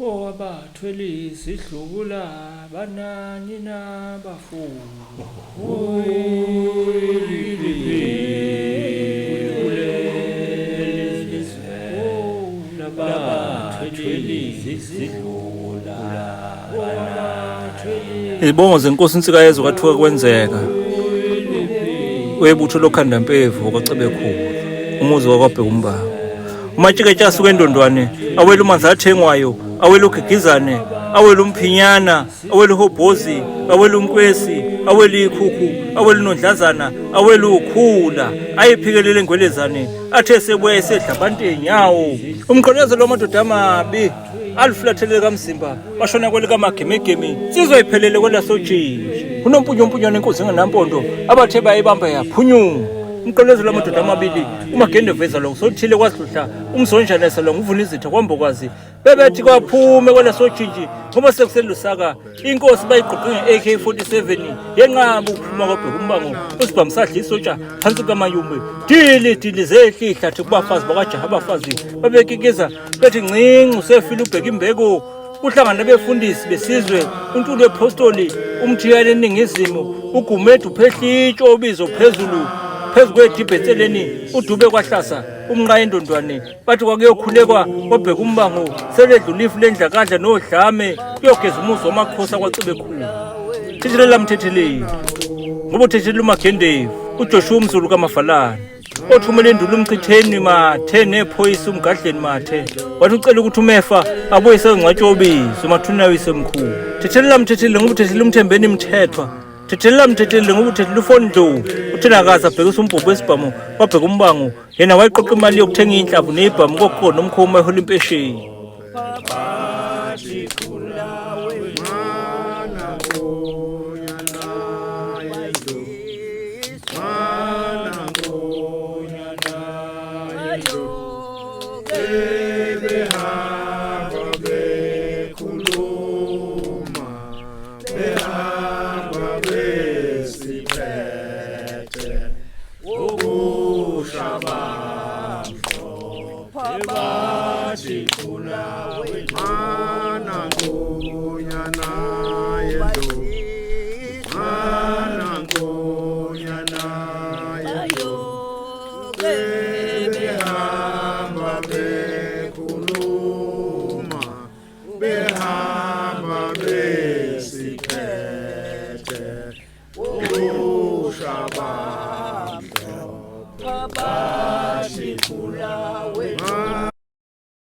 Owabathwele isidlukula banani nabafu. Izibongo zenkosi Insikayezwe kwathiwa kwenzeka webutho lokhandampevu kwaCebekhulu umuzi wakwaBhekumbango. Umatshiketshe asuka eNdondwane awela umanzi athengwayo awela ugigizane awela umphinyana awela uhobhozi awela unkwesi awela ikhukhu awela unondlazana awela ukhula ayiphikelele engwelezane athe sebuya esedla abantu enyawo umqondezelo wamadoda amabi aluflathelele kamzimba bashona kwelikamagimigimi insizwa iphelele kwelasojinji unompunyompunywana inkosi engenampondo abathe bayibamba yaphunyuka umqolezelo wamadoda amabili umagende veza lo sothile kwasidluhla umsonjanesa lo nguvuna izitha kwambokazi bebethi kwaphume kwelasojinji ngoba sekuselusaka inkosi bayiqoqe nge-AK47 yenqaba ukuphuma kwabheka umbango usibhamu sadla isotsha phansi kamayumbe dili dili zehla ihlathi kubafazi bakajaha abafazi babekikiza bethi ncinci usefile ubheka imbeko uhlangana nabefundisi besizwe uNtuli wePostoli umthiyane eningizimu uGumede uphehlitsho obizo phezulu phezu kwedibhe eceleni udube kwahlasa umnqayi endondwane bathi kwakuyokhulekwa kwabheka umbango seledlula ifu lendlakadla nodlame kuyogeza umuzi wamakhosi akwaCebekhulu thethelela mthetheleli ngoba uthethelela umagendevu uJoshua umzulu kaMafalana othumele induna umchitheni mathe nephoyisa umgadleni mathe wathi ucela ukuthi umefa abuye sengcwatshwa obizo umathuna wisemkhulu thethelela mthetheleli ngoba uthethelela umthembeni mthethwa thethelela mthetheleli ngoba uthethelela ufondlovu uthena akaze abhekisa umbhobho wesibhamu wabheka umbango yena wayiqoqa imali yokuthenga iy'nhlamvu ney'bhamu kokhona umkhomo ehola impesheni. Behamba besiphethe. Usha bamhlophe.